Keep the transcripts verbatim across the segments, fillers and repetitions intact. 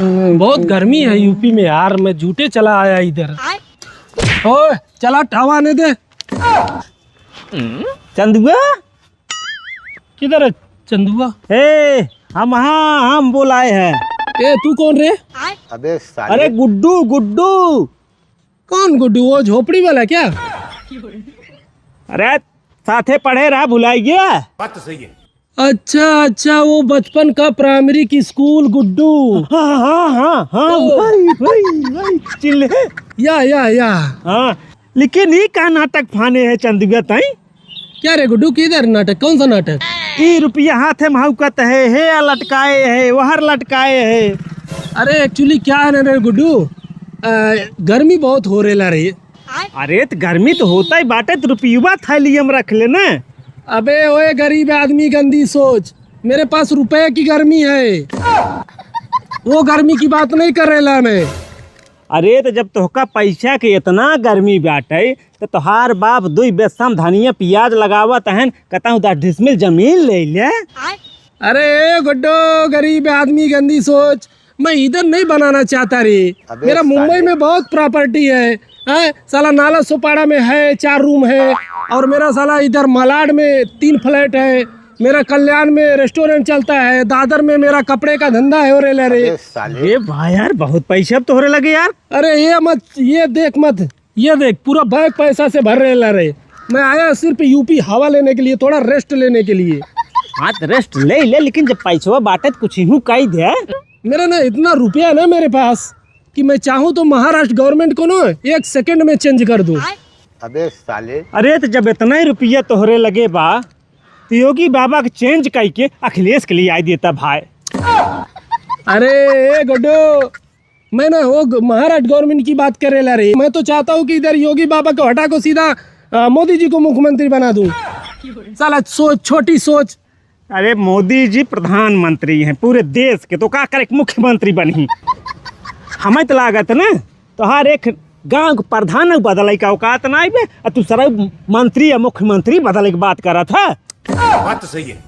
बहुत गर्मी है यूपी में यार, मैं जूते चला आया इधर। ओए, चला टावा आने दे। चंदुआ? किधर है चंदुआ? ए, हम, हाँ, हम बोलाए हैं। ए, तू कौन रे? अबे साले। अरे गुड्डू, गुड्डू। कौन गुड्डू? वो झोपड़ी वाला क्या? अरे, साथे पढ़े रहा, भुलाई गया? बात तो सही है। अच्छा, अच्छा, वो बचपन का प्राइमरी की स्कूल गुड्डू। हाँ, हाँ, हाँ, हाँ, ओ। वही, वही, वही, चिल्ले। या, या, या। हाँ, लेकिन ई का नाटक फाने है चंदुआ ताई? क्या रे गुड्डू, किधर नाटक, कौन सा नाटक? ई रुपया हाथे में हउकत है, हे लटकाए है, वहर लटकाए है। अरे actually क्या है ना रे गुड्डू, अ, गर्मी बहुत हो रेला रे। अरे त गर्मी तो होता ही बाटे, त रुपयुआ थैलिया में रख ले ना। अबे ओए गरीब आदमी, गंदी सोच, मेरे पास रुपए की गर्मी है, वो गर्मी की बात नहीं कर रेला मैं। अरे त जब तोहका पैसा के इतना गर्मी बाटे, त तोहार बाप दुई बेसम धनिया पियाज लगावत हन, कतहूँ दस डिसमिल जमीन ले ले। अरे ए गुड्डो, गरीब आदमी, गंदी सोच, मैं इधर नहीं बनाना चाहता रे। अबे मेरा मुंबई साले। में बहुत प्रॉपर्टी है, हैं? साला नाला सोपाड़ा में है, चार रूम है, और मेरा साला इधर मलाड में तीन फ्लैट है, मेरा कल्याण में रेस्टोरेंट चलता है, दादर में मेरा कपड़े का धंधा है, हो रे ले रे। अबे साले। ए भाई यार, बहुत पैसा अब तोहरे लगे यार। अरे ये मत, ये देख मत, ये देख, पूरा बैग पैसा से भर रेला रे। मैं आया सिर्फ यूपी हवा लेने के लिए, थोड़ा रेस्ट लेने के लिए। हाँ, त रेस्ट ले ले, लेकिन जब पैसवा बाटे त कुछ यूं कही दे। मेरा ना इतना रुपया ना मेरे पास कि मैं चाहूँ तो महाराष्ट्र गवर्नमेंट को ना एक सेकंड में चेंज कर दूँ। अबे साले। अरे, त जब इतना ही रुपया तोहरे लगे बा, त योगी बाबा के चेंज कई के अखिलेश के लिए आई देता भाई। अरे ए गुड्डू, मैं ना वो ग-, महाराष्ट्र गवर्नमेंट की बात करे ला रही। मैं तो चाहता हूँ कि इधर योगी बाबा को हटा को सीधा, अ, मोदी जी को मुख्यमंत्री बना दूँ। साला सोच, छोटी सोच। अरे मोदी जी प्रधानमंत्री हैं पूरे देश के, तो का करे मुख्यमंत्री बनी? हमें तो लागत ना तोहार एक गांव के प्रधान बदले का औकात ना आइबे, आ तू सारा मंत्री या मुख्यमंत्री बदले की बात करत है। बात तो सही है।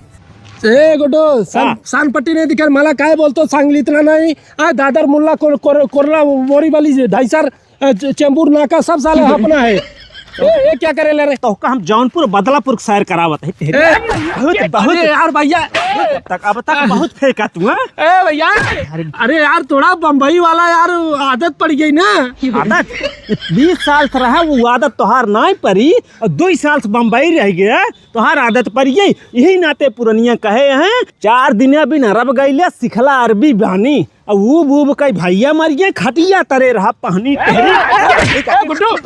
ए गुड्डू, सान, हाँ। सान पट्टी नहीं दिखे, मला काय बोलतो सांगली इतना नहीं। आ दादर मुल्ला कोर-, कोर-, कोरला बोरीवली जे ढाई सर, अ, च-, चेंबूर नाका सब साले अपना है। ए, ये क्या करे ले रे? तोहका हम जौनपुर बदलापुर के सैर करावत है। ए, बहुत, बहुत। अरे यार भैया। तक, अब तक बहुत फेंका तू, हाँ? ए भैया। अरे। अरे यार, थोड़ा बम्बई वाला यार आदत पड़ गई ना। आदत? बीस साल से रहा वो आदत तोहार नाई परी, और दुई साल से बम्बई रह गया। तोहार आदत पड़ गई, यही नाते पुरनिया कहे हैं, "चार दिना बिन अरब गइले, सिखला अरबी बानी।" अब ऊब ऊब कई भैया मर गए, खटिया तरे रहा पहनी तहरी। ए, गुड्डू,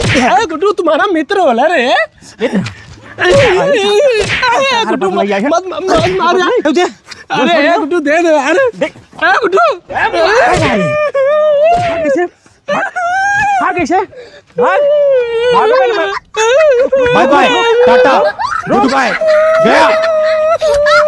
ए, गुड्डू, तुम्हारा मित्र होला रे। मित्र? ए, गुड्डू, मत, मत, मत मार यार। अरे, ए, गुड्डू, दे दे यार। ए, गुड्डू। कैसे? भाग, भाग कैसे? भाग। भाग, भाग, भाग। Bye bye, tata, good bye, गया।